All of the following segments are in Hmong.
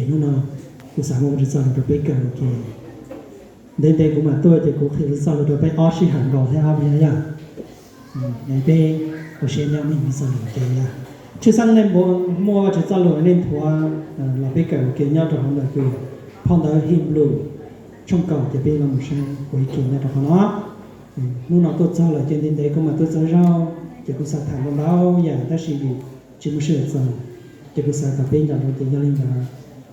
Hnub no kuv xav muab Vajtswv txoj lus rau peb kawm ua ke. Ntev ntev kuv mam tuaj ces kuv qhia Vajtswv txoj lus rau peb ob sij hawm nkaus thiab ob vib yog. Es peb ua siab nyob mloog Vajtswv txoj lus ua ke. Tshwj xeeb nej muaj Vajtswv txoj lus nej nthuav los peb kawm ua ke nyob rau hauv ntawm kws phau ntawv Henplus tshooj kaum ces peb los mus saib ua ib ke nyob rau qhov no. Hnub no tuaj txog lawm ces ntev ntev kuv mam tuaj txog zog, ces kuv xav tham ntau ntau yam tab sis vim tsis muaj sij hawm txog, ces kuv xav kom peb nco ntsoov tias yog li ntawd,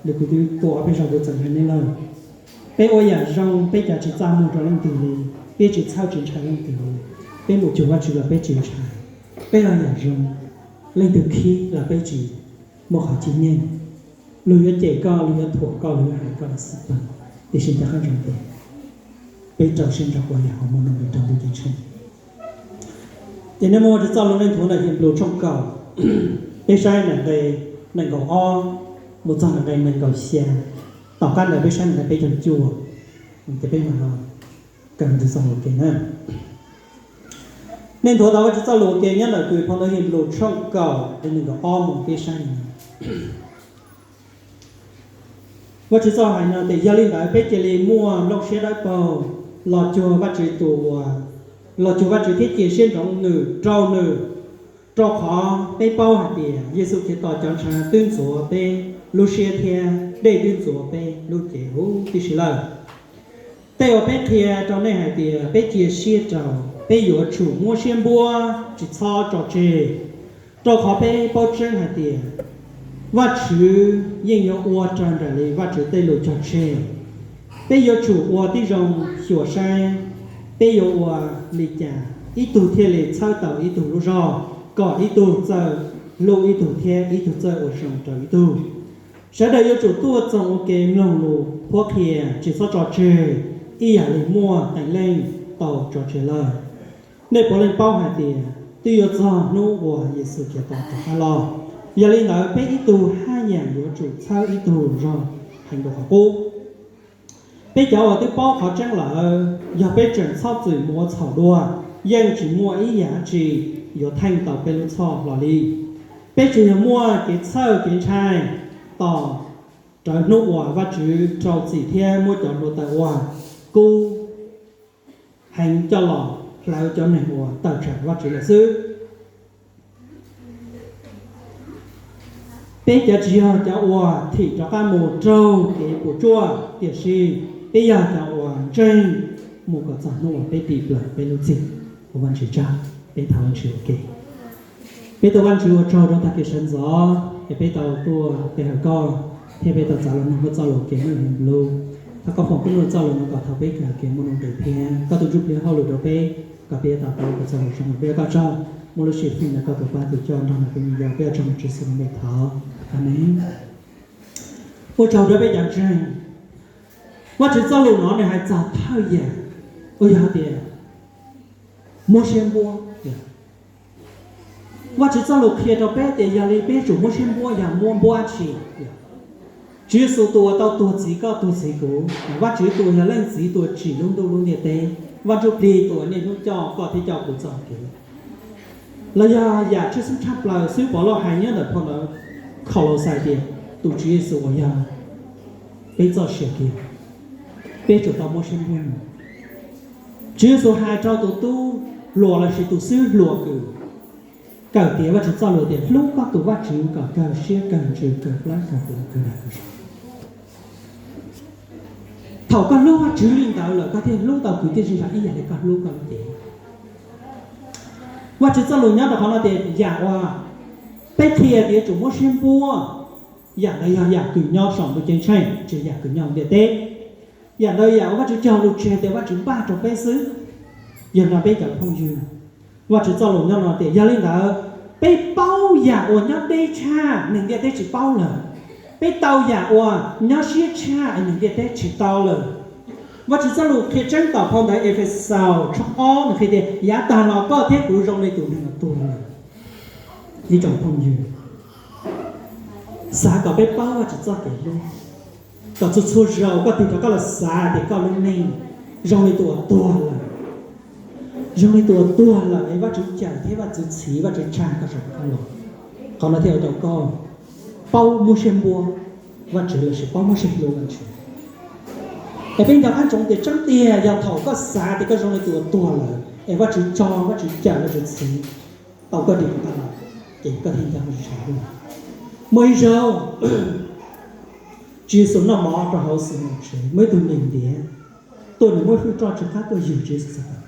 nws kuv twb tuaj ob peb zaug kuv txeem hais nej lawm. Peb ua yam zoo peb cav tsis txaj muag rau leej twg li, peb tsis txhawj tsis ntshai leej twg li, peb mus cuag Vajtswv los peb tsis ntshai. Peb ua yam zoo, leej twg khib los peb tsis muaj qhov cib nyeej. Luag yuav cem koj, luag yuav thuam koj, luag yuav hais koj los xij peem, tiam sis nco qab ntsoov tias peb rau siab ntso ua yam uas muaj nuj nqis rau ntuj ceeb tsheej. Ces nej muaj Vajtswv txoj lus nej nthuav ntawm Henplus tshooj kaum, peb saib nqe nees nkaum ob mus txog nqe nees nkaum xya, tom qab ntawd peb saib nqe peb caug cuaj, ces peb mam kawm Vajtswv txoj lus ua ke na. Nej nthuav tau Vajtswv txoj lus ua ke nyob ntawm kws phau ntawv Henplus tshooj kaum nqe nees nkaum ob mus peb saib no. Vajtswv txoj hais no tias, yog li ntawd peb cia li muaj nplooj siab dawb paug los cuag Vajtswv tus uas, los cuag Vajtswv thiab cia siab ntsoov nws rau nws, rau qhov peb paub hais tias Yexus Khetos cov ntshav twb ntxuav peb lub siab thiab dej twb ntxuav peb lub cev huv tib si lawm. Tej uas peb qhia rau nej hais tias peb cia siab rau, peb yuav tsum muab siab npuab tsis txhob tso tseg, rau qhov peb paub tseeb hais tias Vajtswv yeej yuav ua raws nraim li Vajtswv tej lus cog tseg. Peb yuav tsum ua tib zoo xyuas saib peb yuav ua li cas ib tug thiaj li txhawb tau ib tug lub zog, kom ib tug txawj hlub ib tug thiab ib tug txawj ua zoo rau ib tug. Sawv daws yuav tsum tuaj txoos ua ke mloog lus qhuab qhia, tsis txhob tso tseg, ib yam li muaj qee leej tau tso tseg lawm. Nej puav leej paub hais tias twb yuav txog hnub uas Yexus Khetos rov qab los. Yog li ntawd peb ib tug haj yam yuav tsum txhawb ib tug zog heev dua qhov qub. Peb cov uas twb paub qhov tseeb lawm, yog peb tseem txhob txwm mus ua txhaum dua, yeej tsis muaj ib yam dab tsi yuav theej tau peb lub txhoj hlo li. Peb tsuas yog muaj kev txhawj kev ntshai tos rawv hnub uas Vajtswv rau txim thiab muab cov hluav taws uas kub heev coj los hlawv cov neeg uas tawm tsam Vajtswv lawm xwb. Peb cov tsis yog cov uas thim rov qab mus raug kev puas tsuaj, tiam sis peb yog cov uas ntseeg mus kom txog hnub uas peb dim plaws peb lub txim. Ua Vajtswv tsaug, peb thov Vajtswv ua ke. Peb tuav Vajtswv ua tsaug rau tag kev sawv ntxov es peb tau tuaj pe hawm koj, thiab peb tau txav los mloog koj txoj lus kev muaj lus. Thov koj foom koj lub txoj lus no kom thaum peb kawm kev muaj nuj nqis thiab koj tus Ntsuj Plig hauj lwm rau peb, kom peb tau tau koj txoj lus zoo. Peb ua koj tsaug, muaj lub sij hawm no koj tus pab tus coj nrog nws peb me yog peb ua tsaug mus tsis xwb me thov. Amees. Ua tsaug rau peb cov ntseeg. Vajtswv txoj lus no nws hais txog thawj yam uas yog tias muab siab npuab. Vajtswv txoj lus qhia rau peb tias yog li peb yuav tsum muab siab npuab, yog muab npuab dab tsi? Tswv Yexus tus uas tau tuag txhiv koj tuag txhiv kuv, Vajtswv tus uas yog leej txiv tus uas tsim lub ntuj lub ntiaj teb, Vaj Ntsujplig tus uas niaj hnub coj koj thiab coj kuv txoj kev. Los yog yam tshwj xeeb tshaj plaws xwb Pov Lauj hais nyob ntawm phau ntawv Khaus Laus Xais tias tus Tswv Yexus uas yog peb txoj sia kiag, peb tsum tau muab siab npuab. Tswv Yexus hais rau tus tub hluas lossis tus xib hwb hluas kws kawm tias Vajtswv txoj lus tias hlub koj tus Vajtswv kom kawg siab kawg ntsws kawg plab kawg plawv kawg dag kawg zog. Thaum koj hlub Vajtswv li ntawd lawm koj thiaj hlub tau kwv tij neej tsa ib yam li koj hlub koj lub cev. Vajtswv txoj lus nyob rau qhov no tias yam uas peb qhia tias yuav tsum muab siab npuab, yam ntawd yog yam kws nyob saum ntuj ceeb tsheej, tsis yam kws nyob hauv ntiaj teb. Yam ntawd yam uas Vajtswv cog lus tseg tias Vajtswv npaj rau peb xwb. Yog no peb cov phooj ywg, Vajtswv txoj lus nyob no tias yog li ntawd, peb paub yam uas nyob deb tshaj neeg ntiaj teb tsis paub lawm, peb tau yam uas nyob siab tshaj neeg ntiaj teb tsis tau lawm. Vajtswv txoj lus qhia tseeb tom phau ntawv Efexaus tshooj ob nws qhia tias yav tag los koj thiab kuv zoo li tus neeg uas tuag lawm. Ib tsoom phooj ywg, xav kom peb paub Vajtswv txoj kev hlub, kom txhua txhua zaus koj tig rov qab los xav tias koj lub neej zoo li tus uas tuag lawm, zoo li tus uas tuag lawm es Vajtswv cawm thiab Vajtswv txhiv Vajtswv tsa koj saum koj los. Qhov no thiaj ua rau koj paub muab siab npuab. Vajtswv lossis paub muaj siab hlub Vajtswv. Es peb nco qab ntsoov tias tseeb tiag yog thaum koj xav tias koj zoo li tus uas tuag lawm es Vajtswv tso, Vajtswv cawm, Vajtswv txhiv tau koj dim ntawd los, ces koj thiaj nco Vajtswv tshaj lug. Muaj ib zaug, Tswv Yexus noj mov rau hauv Xis Moos tsev, muaj ib tug neeg ntiav tuaj, nws muab hwj roj tsw qab tuaj ywg Tswv Yexus txog tau.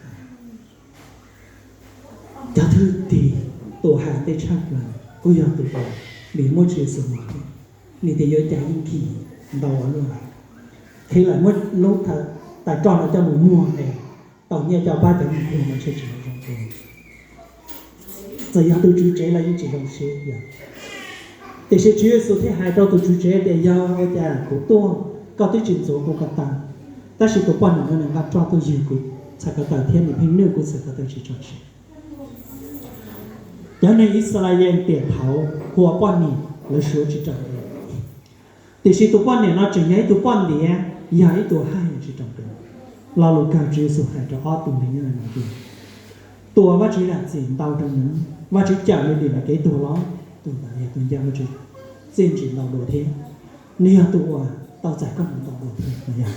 Cov thwj tim, tus hais ntej tshaj plaws kuj yog tus uas nws muab Tswv Yexus mos thiab, nws tias yuav cas yeej kim ntau ua luaj, qhib lawm muab lub tais roj no coj mus muag es tau nyiaj coj pab cov neeg pluag mas ntshe tsis zoo dua. Txawm yog tus tswv tsev los yeej tsis zoo siab yom. Tiam sis Tswv Yexus thiaj hais rau tus tswv tsev tias, yog ua cas kuv tuaj koj twb tsis ntxuav kuv ko taw, tab sis tus poj niam no nws nqa roj tuaj ywg kuv txhais ko taw thiab nws pheej nwj kuv txhais ko taw tsis tso tseg. Cov neeg Yixalayees tiam thaud hu ua poj niam lawv suav tsis raws li. Tiam sis tus poj niam no tseem yog ib tug poj ntiav, yog ib tug haj yam tsis raws li. Lo lus kawg Tswv Yexus hais rau ob tug neeg nyob no tias, tus uas Vajtswv zam txim ntau rau nws, Vajtswv cawm nws dim ntawm kev tuag los, tus ntawd yog tus nco Vajtswv txiaj ntsim ntau dua thiab, nws yog tus uas tau txais koj ntau dua thiab no yog.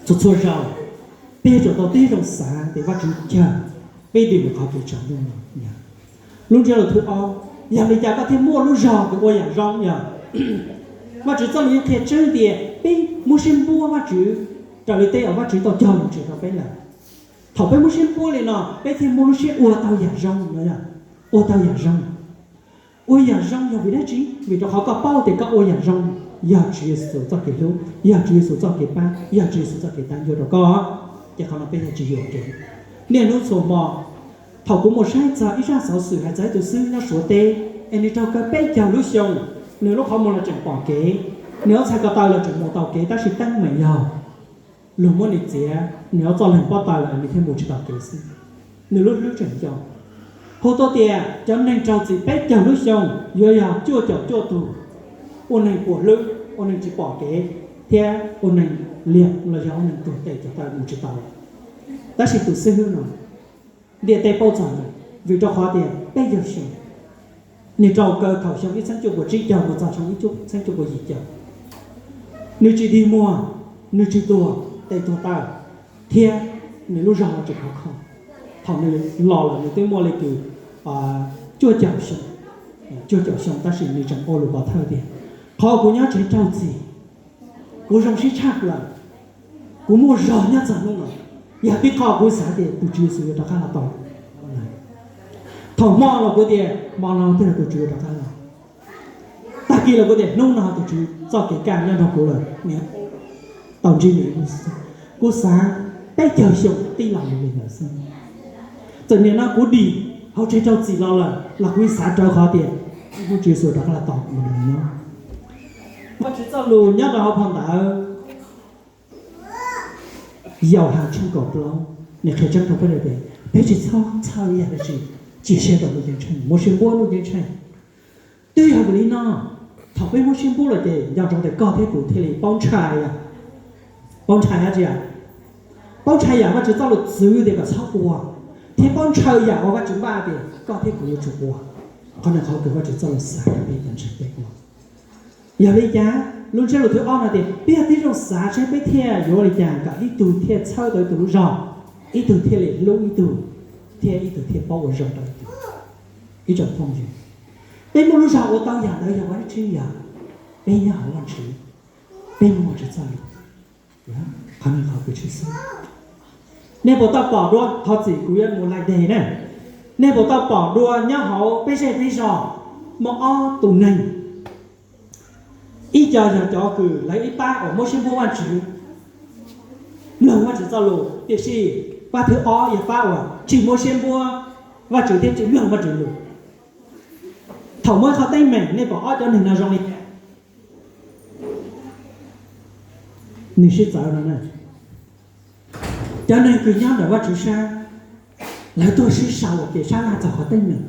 Txhua txhua zaus peb yuav tsum tau tib zoo xav tias Vajtswv cawm peb dim ntawm qhov kev tsaus ntuj no yog. Lub ntsiab lus thib ob, yog li cas koj thiaj muaj lub zog kws ua yam zoo yog? Vajtswv txoj lus yeej qhia tseeb tias peb muab siab npuab Vajtswv raws li tej uas Vajtswv tau cog lus tseg rau peb lawm. Thaum peb muab siab npuab li no peb thiaj muaj lub siab ua tau yam zoo no yog, ua tau yam zoo. Ua yam zoo yog vim dab tsi? Vim rau qhov koj paub tias koj ua yam zoo yog Tswv Yexus txoj kev hlub, yog Tswv Yexus txoj kev pab, yog Tswv Yexus txoj kev tab ncuab rau koj, ces qhov no peb yog tsis yuam kev. Niaj hnub txhua hmo, thaum kuv mus saib txog ib zaj xov xwm hais txog ib tug xib hwb nyob Suav teb, es nws raug kaw peb caug lub xyoo, nws lub qhov muag los tseem pom kev, nws ob txhais ko taw los tseem mus tau kev, tab sis teeb meem yog luag muab nws txiav nws ob txoj leeg pob taws lawm nws thiaj mus tsis tau kev xwb. Nws lub hlwb tseem nco. Hu tau tias cov neeg raug txim peb caug lub xyoo yuav yog cuaj caum cuaj tug, ua neeg puas hlwb, ua neeg tsis pom kev, thiab ua neeg liam los yog ua neeg tuag tes tuag taw mus tsis tau. Tab sis tus xib hwb no ntiaj teb paub txog nws vim rau qhov tias peb caug xyoo, nws raug kaw thaum xyoo ib txhiab cuaj puas tsib caug mus txog xyoo ib txhiab cuaj puas yim caum. Nws tsis dig muag, nws tsis tuag tes tuag taw, thiab nws lub zog los tseem khov kho. Thaum nws los lawm nws twb muaj li kws cuaj caum xyoo, cuaj caum xyoo, tab sis nws tseem ua lus pov thawj tias, qhov kuv nyob tsev raug txim, kuv zoo siab tshaj plaws, kuv muaj zog nyob txog hnub no, yog tib qho kuv xav tias tus Tswv Yexus yuav rov qab los tau. Thaum hmo los kuv tias hmo no twb yog tus Tswv yuav rov qab los, tag kis los kuv tias hnub no tus Tswv txoj kev kaj nyob nrog kuv lawm, tau ntsib nws. Kuv xav peb caug xyoo tib los li ntawd xwb. Txawm nim no kuv dim hauv tsev raug txim los lawm los kuv xav rawv qhov tias hnub Tswv Yexus rov qab los tau mus nrog nws nyob. Vajtswv txoj lus nyob rau hauv phau ntawv Yauhas tshooj kaum plaub, nws qhia tseeb rau peb tias peb tsis txhob txhawj ib yam dab tsi, cia siab rau lub ceeb tsheej, muab siab npuab lub ceeb tsheej. Twb yog vim li no, thaum peb muab siab npuab lawm ces nco ntsoov tias koj thiab kuv thiaj li paub ntshai, paub ntshai dab tsi? Paub ntshai yam Vajtswv txoj lus txwv tias kom txhob ua, thiab paub ntshaw yam uas Vajtswv npaj tias koj thiab kuv yuav tsum ua. Qhov no qhov kws Vajtswv txoj lus xav rau peb cov ntseeg peb ua. Yog li cas? Lub ntsiab lus thib ob no tias peb yog tib zoo xav saib peb thiaj yuav ua li cas kom ib tug thiaj txhawb tau ib tug lub zog, ib tug thiaj li hlub ib tug, thiab ib tug thiaj paub ua zoo rau ib tug. Ib tsoom phooj ywg, peb muaj lub zog ua tau yam ntawd yog vim dab tsi? Yog peb nyob hauv Vajtswv, peb muaj Vajtswv txoj lus. Qhov no qhov kws tshwj xeeb. Nej puas tau pom dua, thov txim kuv yuav mus laij deg na, nej puas tau pom dua nyob hauv peb zej peb zos muaj ob tug neeg, ib co yog cov kws lawv ib pab uas muab siab npuab Vajtswv, mloog Vajtswv txoj lus, tiam sis pab thib ob yog pab uas tsis muab siab npuab Vajtswv thiab tsis mloog Vajtswv lus. Thaum muaj ib qho teeb meem nej pom ob cov neeg no zoo li cas? Nws sib txawv no na. Cov neeg kws nyob ntawm Vajtswv sab, lawv tuaj sib sau ua ke sab laj txog qhov teeb meem.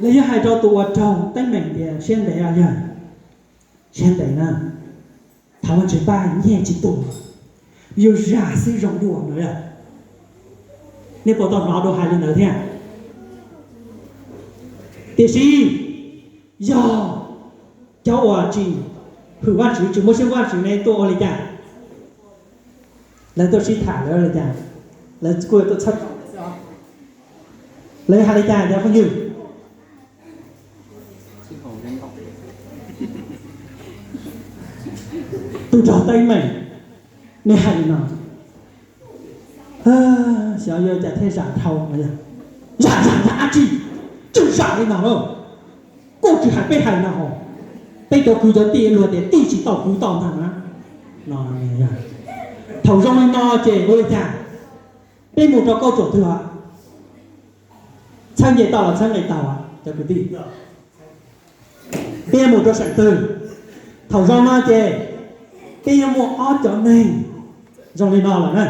Lawv yuav hais rau tus uas raug teeb meem tias siab ntev os yawg, siab ntev na, thov Vajtswv pab nyiaj tsis tuag, yuav zam xwb zoo dua no yog. Nej puas tau hnov dua hais li ntawd thiab? Tiam sis yog Cov uas tsis hwm Vajtswv, tsis muaj siab Vajtswv ne tuaj ua li cas? Lawv tuaj sib tham lawv li cas? Lawv kuj tuaj txhawb, lawv hais li cas cov phooj ywg? Tus raug teeb meem, nej hais li no, xyov yuav cas thiaj zam dhau. Zam, zam, zam dab tsi? Tsis zam li no lauj. Kuj tsis hais peb hais no hos, peb cov kwv cov tij luag tias tij tsis tau kwv tau ntag na. Thaum zoo li no ces ua li cas? Peb mus rau kauj ruam twg? Txhawb nce tau los txhawb nqis tau cov kwv tij? Peb yuav mus rau seem twg? Thaum zoo no ces peb yuav muaj ob cov neeg zoo li no lawm na.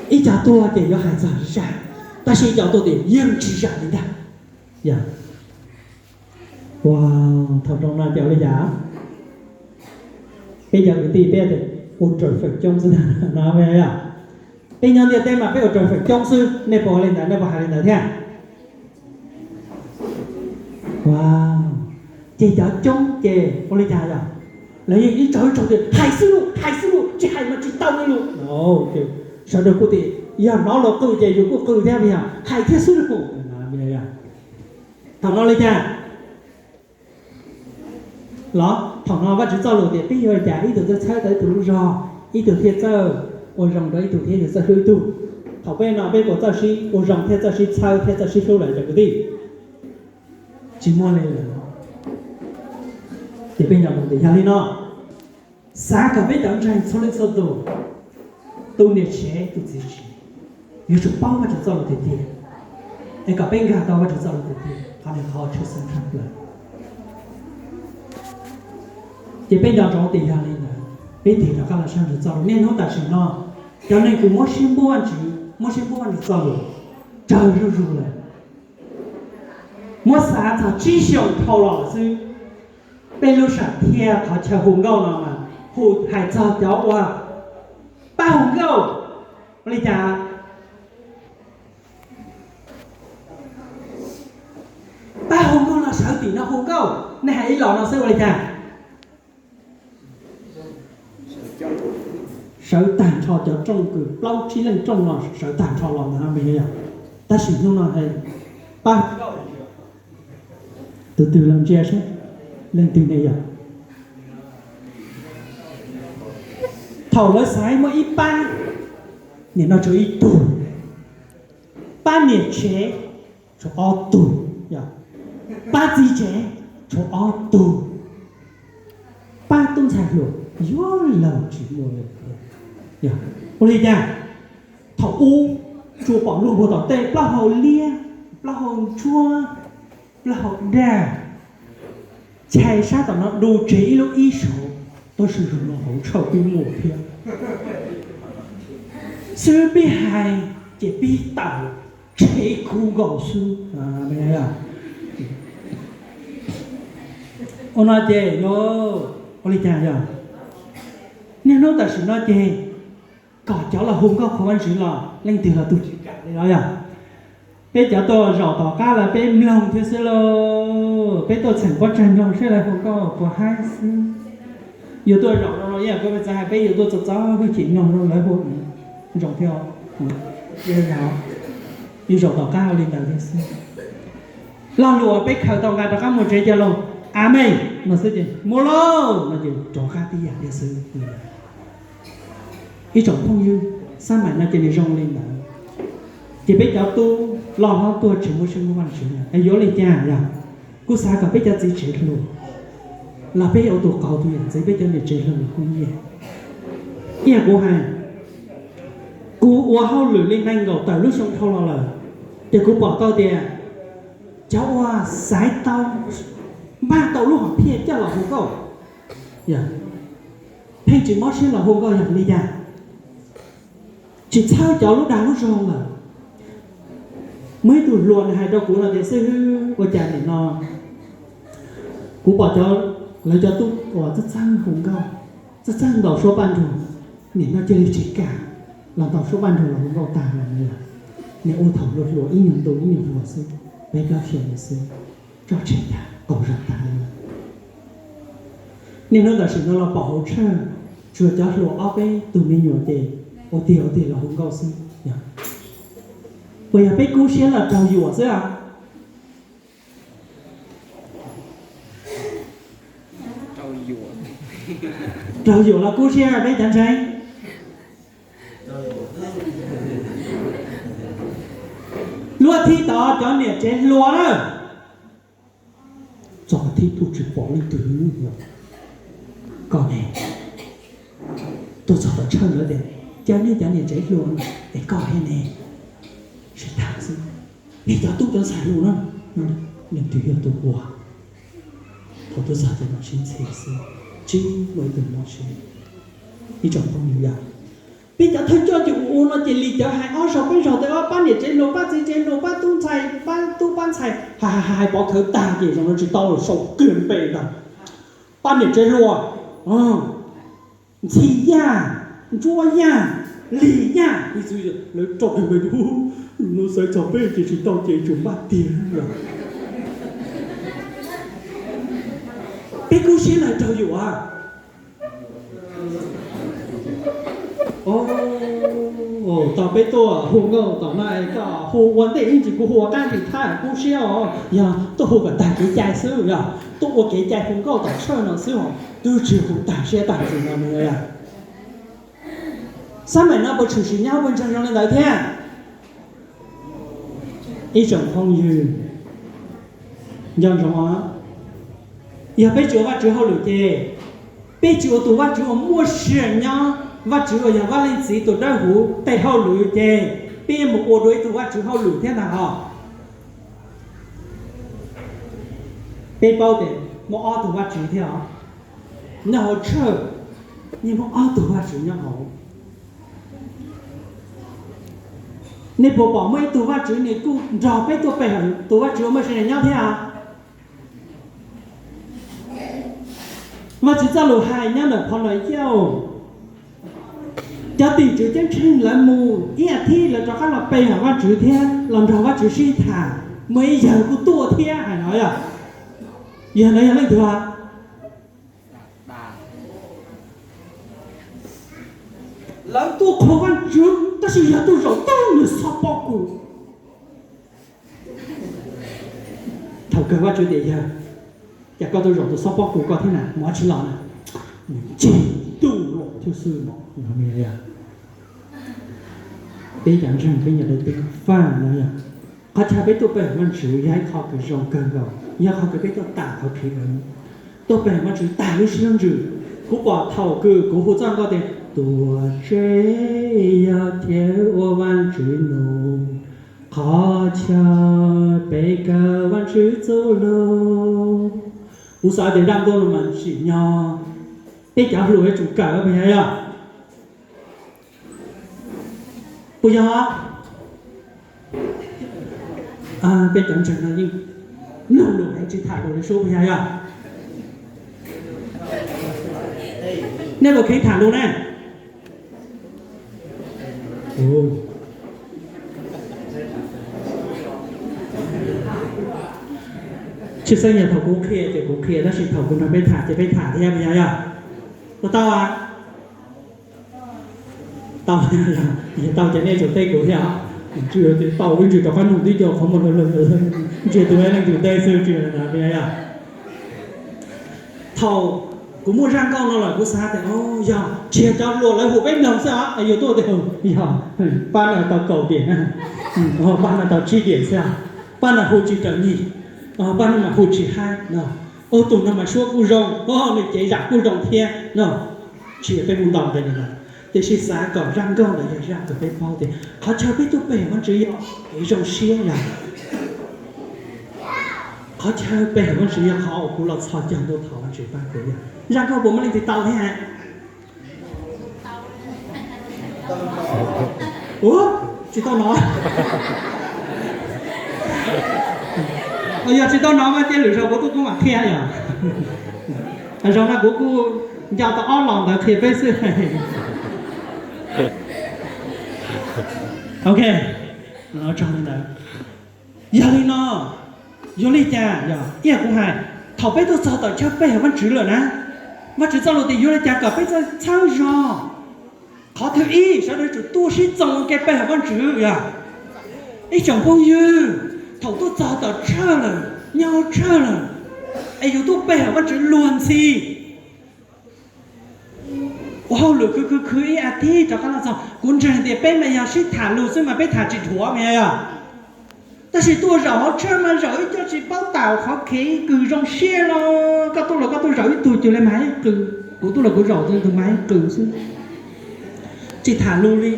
Ib co tuaj ces yuav hais txog zam, tab sis ib co tuaj tias yeej tsis zam li ntag. Ua, thaum zoo no ces ua li cas? Peb cov kwv tij peb ua raws feem coob xwb no. Peb nyob ntiaj teb mas peb ua raws feem coob xwb, nej puas ua li ntawd, nej puas hais li ntawd thiab? Ces cov coob ces ua li cas yog? Lawv yeej ib tsaug ib tsaug tias hais xwb lauj, hais xwb lauj, tsis hais mas tsis tau li lauj. Sawv daws kuj tias yog hnov luag qw ces yus kuj qw thiab, yog hais thiab xwb lauj. Thaum no li cas? Los thaum no Vajtswv txoj lus tias peb yuav ua li cas ib tug thiaj txhawb tau ib tug lub zog, ib tug thiaj txawj ua zoo rau ib tug thiab ib tug txawj hlub ib tug. Thaum peb no peb puas txawj sib ua zoo thiab txawj sib txhawb thiab txawj sib hlub lawm cov kwv tij? Tsis muaj li lawm. Ces peb nco ntsoov tias yog li no, xav kom peb cov ntseeg txhua leej txhua tus, tus niam tsev tus txiv tsev, yuav tsum paub Vajtswv txoj lus tiag tiag, es kom peb nkag tau Vajtswv txoj lus tiag tiag, qhov no qhov tshwj xeeb tshaj plaws. Ces peb nco ntsoov tias yog li ntawd, peb tig rov qab los saib Vajtswv txoj lus niaj hnub tam sim no. Cov neeg kws muab siab npuab Vajtswv, muab siab npuab Vajtswv txoj lus tsawg zuj zus lawm. Muab xav txog tsib xyoos dhau los lawm xwb, peb lub sam thiaj qhov chaw hu nkauj no mas hu hais txog cov uas pab hu nkauj. Ua li cas? Pab hu nkauj los sawv tim no hu nkauj, nej hais ib los no xwb ua li cas? Sawv tag nrho cov rooj kws plaub tsib leej rooj no sawv tag nrho los ntag, yog. Tab sis hnub no pab tus twg los ntsia seb leej twg ne yog. Thaum lawv xaiv muaj ib pab, nim no tshuav ib tug. Pab niam tsev tshuav ob tug, pab txiv tsev tshuav ob tug, pab tub ntxhais hluas yuav luag tsis muaj li. Ua li cas? Thaum ub tsuas pom luag puag tom tej, plaub hau liab, plaub hau ntsuab, plaub hau daj, chais sab tom no du tseg ib lub ib saud, tab sis zoo no hauv tshauj pib muaj thiab. Xwb pib hais ces pib tawm, tshev kub nkaus xwb. Ua no ces yog ua li cas yog? Niaj hnub tam sim no ces kom cov los hu nkauj qhuas Vajtswv los leej twg los tus tsis kam li no yog. Peb cov tuaj zaum tom qab los peb mloog thiab xwb lauj, peb tuaj txheem pob tsaig mloog seb lawv hu nkauj puas haib xwb. Yus tuaj zaum no no ib yam kuv txawv hais peb yus tuaj txog txog hwj chim mloog lawv hu zoo thiab. Yus zaum tom qab ua li ntawd thiab xwb. Lo lus uas peb khaws tau nqa rov qab mus tsev cia los amees no xwb ces mus lauj no ces rov qab tib yam thiab xwb. Ib tsoom phooj ywg, xab maim no ces nws zoo li ntawd. Ces peb cov tub loj hlob tuaj tsis muaj siab muaj Vajtswv es yuav ua li cas yog? Kuv xav kom peb cov txiv tsev hluas los peb ua tus qauv tus yam ntxwv, peb cov niam tsev hluas los kuj nyiam. Ib yam kuv hais, kuv ua hauj lwm li nees nkaum tawm lub xyoo dhau los lawm, ces kuv pom tau tias cov uas xaiv tau, npaj tau lub hom phiaj coj los hu nkauj, pheej tsis mob siab los hu nkauj yog li cas? Tsis txhawb cov lub dag lub zog lawm. Muaj ib tug hluas nws hais rau kuv no tias, xib hwb, ua cas nim no kuv pom cov, lawv cov tub uas txawj txawj hu nkauj, txawj txawj ntaus suab paj nrug, nim no cia li tsis kam los ntaus suab paj nrug los hu nkauj tag li lawm. Nim ua thaum hluas hluas ib nyuag ntu ib nyuag hluas xwb, peb plaub xyoos li xwb, tso tseg tag, qaug zog tag li lawm. Niaj hnub tam sim no los pom hauv tshawj, tsuas cov hluas ob peb tug me nyuam ces ua tiag ua tiag los hu nkauj xwb. Puas yog peb kub siab los raug yuam xwb a? Raug yuam los kub siab peb cov ntseeg. Luag thib tod cov niam tsev hluas na, txog thib tuaj tsis pom leej twg. Koj ne, tuaj txog tom tshawj lawv tias, cas nej cov niam tsev hluas es koj thiab ne, sib tham xwb. Nej cov tub cov ntxhais hluas na, leej twg yog tus ua? Thaum tuaj txog ces mam sib ntxhi xwb, tsis muaj ib tug mob siab. Ib tsoom phooj ywg, peb cov thawj coj ces ua ua no ces li cov hais ob zaug peb zaug tias pab niam tsev hluas, pab txiv tsev hluas, pab tub ntxhais, pab tub pab ntxhais, hais hais hais pov khawv tag ces zoo no tsis tau lawm, sau kiag npe ntag. Pab niam tsev hluas, ntxhi yaj, ntsuab yaj, lig yaj, ib txwm lawv rau kiag npe, lub xaiv txog peb ces tsis tau ces tsuas npaj tiag. Peb kub siab los raug yuam. Tau peb tuaj hu nkauj tom no es koj hu ua ntej ib ntsis, kuv hu ua qab ntsis thab kub siab os. Yog tuaj hu kom tag kev cai xwb, yog tuaj ua kev cai hu nkauj tom tshawj no xwb os, twb tsis hu tag siab tag ntsws no. Xab maim no puas tshwm sim nyob hauv pawg ntseeg zoo li ntawd thiab? Ib tsoom phooj ywg, nco ntsoov os, yog peb tsis ua Vajtswv hauj lwm ces peb tsis ua tus Vajtswv uas muaj sia nyob, Vajtswv uas yog Vaj Leej Txiv tus dawb huv tej hauj lwm ces peb mus ua dua ib tug Vajtswv hauj lwm thiab ntag os. Peb paub tias muaj ob tug Vajtswv thiab os. Nyob hauv tshawj yeej muaj ob tug Vajtswv nyob hauv. Nej puas pom muaj ib tug Vajtswv nws kuj nrog peb tuaj pe hawm, tus Vajtswv uas muaj sia nyob thiab? Vajtswv txoj lus hais nyob ntawm phau Nau Yauj, cov tim tswv ceeb tsheej lawv mus ib as thiv lawv rov qab los pe hawm Vajtswv thiab los nrog Vajtswv sib tham, muaj ib yawg kuj tuaj thiab hais no yog, yawg no yog leej twg? Lawv tuaj qhuas Vajtswv tab sis yog tuaj zaum tau nws xob pob kws. Thaum kawg Vajtswv tias, yawg, cas koj tuaj zaum tus xob pob kws koj thiab na, mus tsis los na? Ntsig ntuj los thiab xwb no. Peb cov ntseeg peb nyias tau teeb faj no yog qhov chaw peb tuaj pe hawm Vajtswv yog ib qho kws zoo kawg nkaus, yog qhov kws peb tuaj tas qhov khib, tuaj pe hawm Vajtswv tas lub siab lub ntsws. Kuv pom thaum kws kuv hu txoj nkauj tias tuaj tsev yog chaw ua Vajtswv nug, qhov chaw peb kawm Vajtswv txuj lug. Kuv xav tias zaj nkauj no mas tsim nyog peb cov hluas yuav tsum kawm, puas yog? Puas yog? Peb cov ntseeg no yeej mloog lus heev tsis tham lus li sub, puas yog? Nej puas kheev tham lus ne? Tshwj xeeb yog thaum kuv qhia ces kuv qhia, tab sis thaum kuv nrog peb tham ces peb tham thiab, puas yog? Puas tau? Tau, yog tau ces nej tsum teb kuv thiab. Tsis tau ib ntsis rov qab nug tib co qhov muag, ntsia tus leej twg teb xwb tsis. Thaum kuv muaj zaj nkauj no lawm kuv xav tias, o, yog tsis yog cov hluas lawv hu peb mloog xwb os, yus tuaj tias, yog pab no tau kaum diam, pab no tau tsib diam xwb, pab no hu tsis raws nyim, pab no mas hu tsis haib no, o, tus no mas suab kuj zoo, o, nws cev zam kuj zoo thiab no. Tsis yog peb hu ntau nqe li ntawd, tiam sis xav kom zaj nkauj ntawd yog zaj kom peb paub tias qhov chaw peb tuaj pe hawm Vajtswv yog kev zoo siab yog, qhov chaw pe hawm Vajtswv yog qhov uas kuv los txhos caug ntuj thov Vajtswv pab kuv yog. Zaj nkauj puas muaj leej twg tau thiab? Ua, tsis tau hnov. Yog tsis tau hnov mas cia lwm zaus kuv tuaj kuv mam qhia yog. Zaum no kuv kuj nco tau ob los ntawd qhia peb xwb. Ok, tso li ntawd. Yog li no, yog li cas yog ib yam kuv hais, thaum peb tuaj txog tom chaw pe hawm Vajtswv lawm na, Vajtswv txoj lus tias yuav li cas kom peb txawj txhawb zog? Qhov thib ib, sawv daws tsum tuaj sib txoos ua ke pe hawm Vajtswv yog. Ib tsoom phooj ywg, thaum tuaj txog tom tshawj lawm, nyob tshawj lawm, es yus tuaj pe hawm Vajtswv luag ntxhi. Ua hauj lwm khwv khwv khwv ib as thiv rov qab los txog, kuv ntseeg tias peb mas yog sib tham lus xwb mas peb tham tsis dhuav mas yog. Tab sis tuaj zaum hauv tshawj mas zaum ib co tsis paub tawm qhov kev kws zoo siab los, koj tuaj los koj tuaj zaum ib tug cuag li mas ib qws, kuv tuaj los kuv zaum tus tus mas ib qws xwb, tsis tham lus li.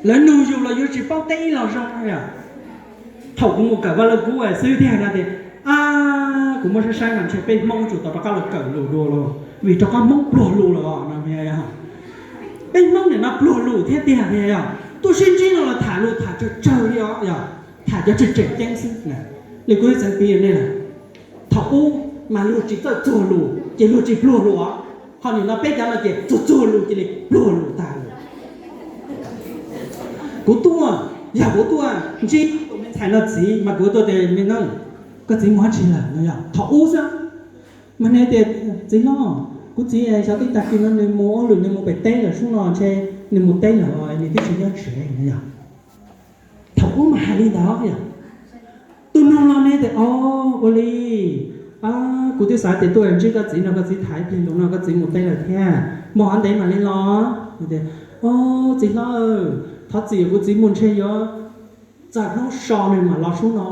Lawv nug yus los yuav tsis paub teb ib los zoo yom. Thaum kuv mus kawm vaj laj kub xwb thiaj hais no tias, a, kuv muab saib saib mas ntshe peb Hmoob tsum tau rov qab los kawm lus dua los vim rov qab Hmoob pluag lus lawm no. Peb Hmoob nim no pluag lus thiab tiag tiag yog, tuaj sib ntsib no los tham lus tham tsawg tsawg li os yog, tham cov tseem tseem ceeb xwb. Li kuv ib txwv piv nej lawm, thaum ub mas luag tsis txawj txuag lus ces luag tsis pluag lus os. Ho nim no peb cov no ces txuag txuag lus cia li pluag lus tag lawm. Kuv tuaj, yog kuv tuaj ntsib tus me ntxhais no txiv mas kuv tuaj tias, me no, koj txiv mus dab tsi lawm no yog thaum ub xwb. Mas nws tias, txiv hlob, kuv txiv xyov tib tag kis no nws mus ua hauj lwm nws mus pem teb lawm, sub no ntshe nws mus teb lawm es nws twb tsis nyob tsev no yog. Thaum ub mas hais li ntawd yog. Tus nug los ne tias, o, ua li, kuv twb xav tias tuaj ntsib koj txiv no koj txiv tham ib pliag lus no koj txiv mus teb lawm thiab, mus qhov ntev mam li los. Tias, o, txiv hlob, thov txim, kuv txiv mus ntshe yuav txog hnub so nws mam los sub no.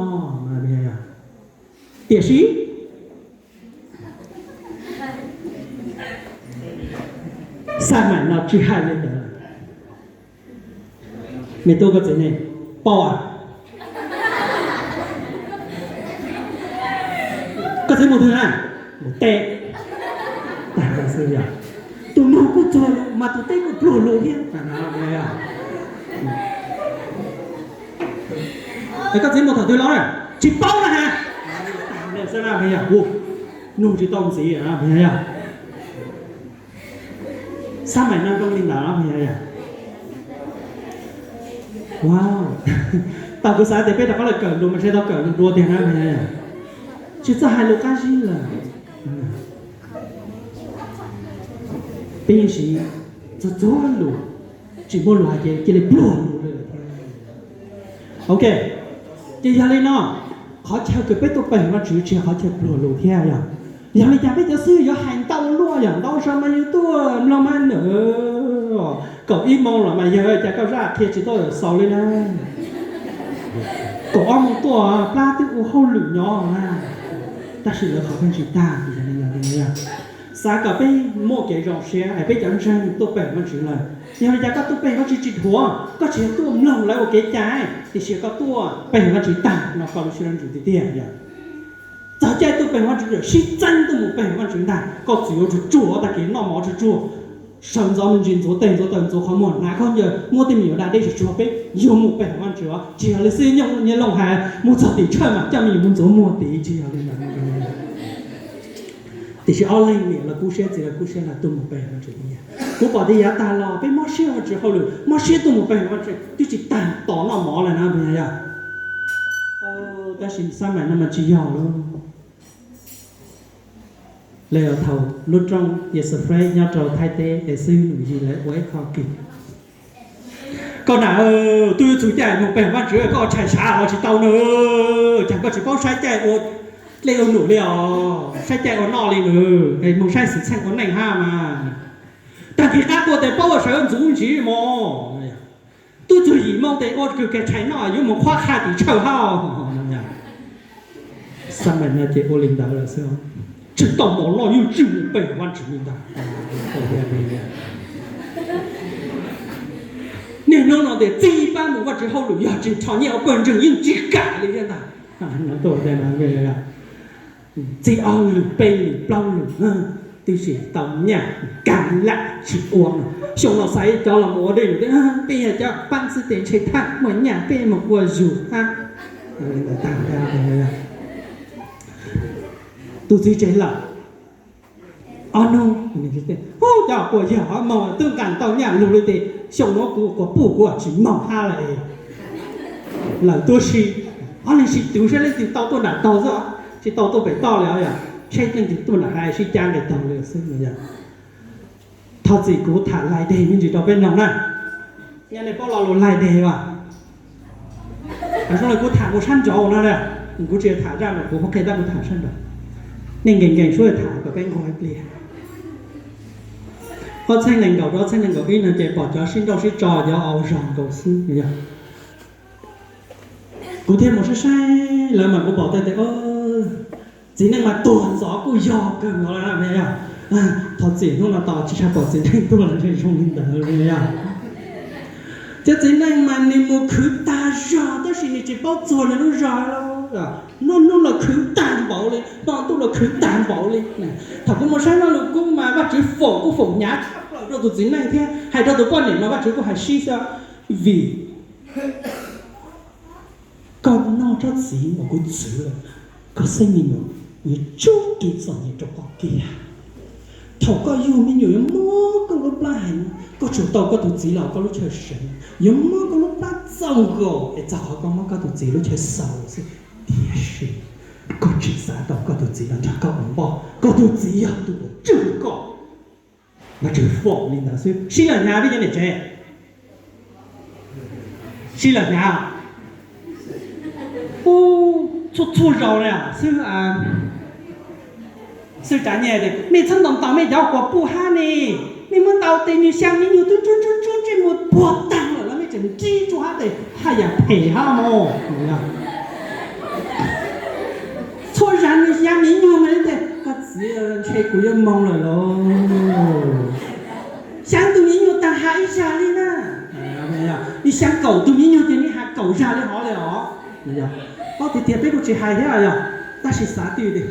Tiam sis xab maim no tsis hais li ntawd. Me tub, koj txiv ne, paub as? Koj txiv mus twg na? Mus teb. Tag xwb yog. Tus nug kuj txuag lus mas tus teb kuj pluag lus thiab. Es koj txiv mus thaum twg los? Tsis paub na has. Nug tsis tau ntxiv yog. Xab maim no zoo li ntawd. Tau kuv xav tias peb rov qab los kawm lus mas ntshe tau kawm lus dua tiag na. Tsis txawj hais lus qab zib lawm. Peb yeej siv txhua txhua lus, tsis muaj lus hais ces cia li pluag lus lawm thiab. Ok, ces yog li no, qhov chaw kws peb tuaj pe Vajtswv tsis yog qhov chaw pluag lus thiab yog. Yog li cas peb cov xib hwb yuav hais ntau luaj yog ntau zaus mas yus tuaj mloog mas nws kaum ib moos los mas yog cas koj zaj qhia tsis tau xaus li na. Kaum ob moos tuaj plab twb ua hauj lwm nyob na, tab sis lawv qhov pheej tsis tag. Xav kom peb muaj kev zoo siab es peb cov ntseeg tuaj pe Vajtswv lawm. Yog li cas koj tuaj pe Vajtswv tsis dhuav, koj tsis yog tuaj mloog lawv ua kev cai, tiam sis koj tuaj pe Vajtswv tag no koj lub siab dawb ntsws tiag tiag yog. Txog caij tuaj pe Vajtswv lawm sib txeeb tuaj mus pe Vajtswv ntag, koj txwm yuav tsuag tsuag tag kis noj mov tsuag tsuag, sawv ntxov me ntsis ntxuav tes ntxuav taw ntxuav qhov muag hnav khaub ncaws muab tej me nyuam da deb tsuag tsuag peb yuav mus pe Vajtswv os. Tsis yog li xib hwb Nyiaj Looj hais mus txog tim tshawj mas coj me nyuam mus ntxuav muag tid, tsis yog li ntawd. Tiam sis ob leeg niam los kub siab txiv los kub siab los tuaj mus pe Vajtswv tiag. Kuv pom tias yav tag los peb mob siab Vajtswv hauj lwm, mob siab tuaj mus pe Vajtswv twb tsis tag tos noj mov lawm na puas yog? Tab sis xab maim no mas tsis yog lawm. Li thaum lub rooj Yexus Free nyob rau Thaib teb es xib hwb Num Yig lawv ua ib qho kis, koj nam, twb yuav txog caij mus pe Vajtswv koj tshais sav los tsis tau na. Cas koj tsis paub saib caij ua dej ua num li os, saib caij ua noj li na, es mus saib xwm txheej ua neej hab mas. Tag kis qab tuaj tes paub ua sawv ntxuv ntsis mog. Twb txog yim moo tes ua kws ke tshais noj yuav mus qhuab qha tim tshawj hab. Xab maim no ces ua li ntawd lawm xwb, tsis tau mov noj yeej tsis mus pe Vajtswv li ntag. Niaj hnub no tias txij pab mus Vajtswv hauj lwm yog tsis rho nyiaj ua pawg ntseeg yeej tsis kam li thiab ntag. Txij ob lwm peb lwm plaub lwm twb tsis tau nyaj, kav lam tsis ua. Xyoo no xaiv cov los mus ua dej, peb yog cov pab xwb tes ntshe thaj muaj nyaj peb mus ua zug hab. Tus txiv tseg lawm ob hnub, hu cov quas yawg hov moog twb nqa tau nyaj lug li tes xyoo nuav kuv quas puj kuv tsis moog hab lawm. Lawm tuab si, ob leeg sib tw saib leej twg tau tuaj nram taug xwb, tsis tau tuaj pem toj li os yog. Tsheb leej twg tuaj nram hav sib cab nqis taug li xwb no yog. Thov txim kuv tham lais deg me ntsis rau peb mloog na. Nyob nej paub lo lus lais deg as? Zoo li kuv tham mus sab nraud no, kuv tsis tham zaj no kuv qhia tab kuv tham sab nraud. Nej nkees nkees suab tham kom peb nquag ib pliag. Ob txhiab nees nkaum rau ob txhiab nees nkaum ib no ces pom cov sib nrauj sib tso cov au zog nkaus xwb yog. Kuv thiaj mus saib saib lawv mas kuv pom tias txiv neej mas tuag ntxov kuj yog kawg nkaus lawm yog. Thov txim hnub no tos tsis tshua pom txiv neej tuaj los ntshe zoo li ntawd yog. Cov txiv neej mas nws mus khwv tag zog tab sis nws tsis paub txuag nws lub zog. Noj hnub los khwv tag npaum li, noj ntuj los khwv tag npaum li. Thaum kuv mus saib Vaj Lug Kub mas Vajtswv foom kuj foom hnyav tshaj plaws rau tus txiv neej thiab hais rau tus poj niam mas Vajtswv kuj hais sib xwb, vim koj noj tsob txiv uas kuv txwv lawm, koj xeeb me nyuam yuav tsub kev txom nyem rau koj kiag. Thaum koj yug me nyuam yuav muab koj lub plab hais, koj tsum tau koj tus txiv los koj lub chaw seev, yuav muab koj lub plab txaus nkaus es txog qhov koj muab koj tus txiv lub chaw xaus xwb. Tiam sis koj tsis xav tau koj tus txiv los nrog koj ua npoj, koj tus txiv yog tus uas tswj koj. Vajtswv foom li ntawd xwb. Sib lawm hnyav peb cov niam tsev, sib lawm hnyav. Ub, txhua txhua zaus li xwb. Xwb tsav nyiaj tias, mej txhob ntaus ntaus mej cov quas puj hab ne, mej muab ntaus tes nws xyaa me nyuag tub ntsuab ntsuab ntsuab ntsej muag puag taag lawm los mej tseem ntsib tsuj hab tes haj yam phem hab mog. Txhua zaus nws xyaa me nyuag mas tias, koj txiv, ntshe kuv yuav moog lawm lauj. Xyaa tus me nyuag taag has ib zag li na. Nws xyaa kaum tus me nyuag ces nws has kaum zag li hov li os. Paub tiag tiag peb kuj tsis hais thiab yog, tab sis xav twj ywm tias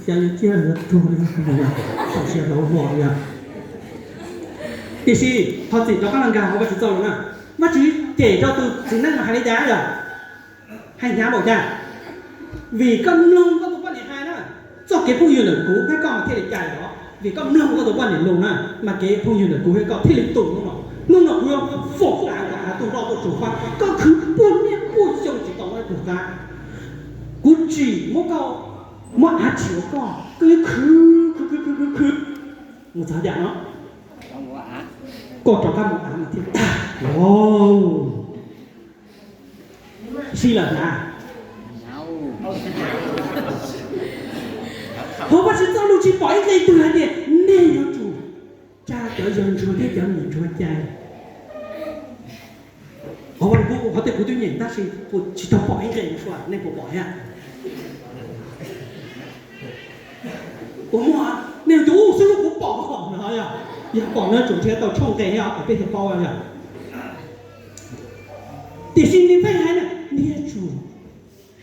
xyaa yuav ciaj yuav tuag li, txaus siab hlauv hua li. Tiam sis thov txim rov qab los nkag hauv Vajtswv txoj lus na. Vajtswv cem rau tus txiv neej no hais li cas yog? Hais hnyav npaum cas? Vim koj mloog koj tus poj niam hais na, txoj kev phooj ywg ntawm kuv thiab koj mas thiaj li cais os. Vim koj mloog koj tus poj niam lus na, mas kev phooj ywg ntawm kuv thiab koj thiaj li tu hnub no. Hnub no kuv yuav foom av kom av tuaj nroj tuaj tsuas fab, koj khwv puag niaj puag xyoo tsis tau muaj ib tug qab. Kuv tsim muab koj, muab av tsim ua koj, koj yuav khwv khwv khwv khwv khwv khwv mus txog yam no, koj rov qab mus av mas thiaj tag. Sib lawm na. Hauv Vajtswv txoj lus tsis pom ib qe twg hais tias nej yuav tsum tsa cov yawg ntsuag thiab cov niam ntsuag cai. Qhov tej kuv twb nyeem tab sis tsis tau pom ib qe, nej puas pom thiab? Puas muaj? Nej tus ub xwb kuv pom no yog, yog pom no tseem nrhiav tau tshooj nqe os kom peb thiaj paub yog. Tiam sis nws pheej hais na, nej yuav tsum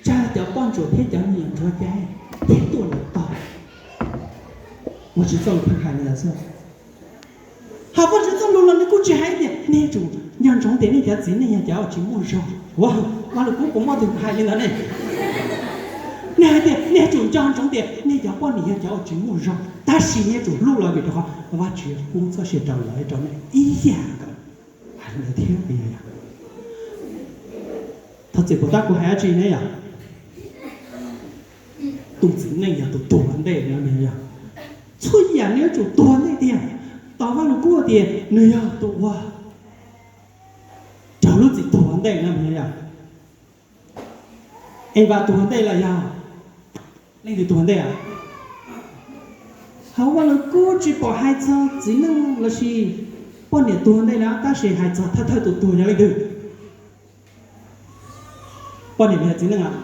tsa cov poj ntsuam thiab cov niam ntsuag cai thiab tuaj lawv tog. Vajtswv txoj lus pheej hais li ntawd xwb. Hos Vajtswv txoj lus los nws kuj tsis hais tias nej yuav tsum nco ntsoov tias nej cov txiv neej yog cov uas tsis muaj zog. Ua, Vaj Lug Kub puas muaj tus hais li ntawd ne? Nws hais tias nej yuav tsum nco ntsoov tias nej cov poj niam yog cov uas tsis muaj zog, tab sis nej yuav tsum hlub lawv vim rau qhov Vajtswv pub txoj sia rau lawv rau nej ib yam nkaus. Hais li ntawd thiab. Thov txim puas tab kuv hais dab tsi ne yog? Tus txiv neej yog tus tuag ua ntej no yog, txhua yam nws yuav tsum tuag ua ntej tiag. Tos Vaj Lug Kub tias nws yog tus uas raug lub txim tuag ua ntej no yog. Evas tuag ua ntej los yog leej twg tuag ua ntej? Hauv Vaj Lug Kub tsis pom hais txog txiv neej lossis poj niam tuag ua ntej na, tab sis hais txog thawj thawj tus tuag yog leej twg? Poj niam los yog txiv neej?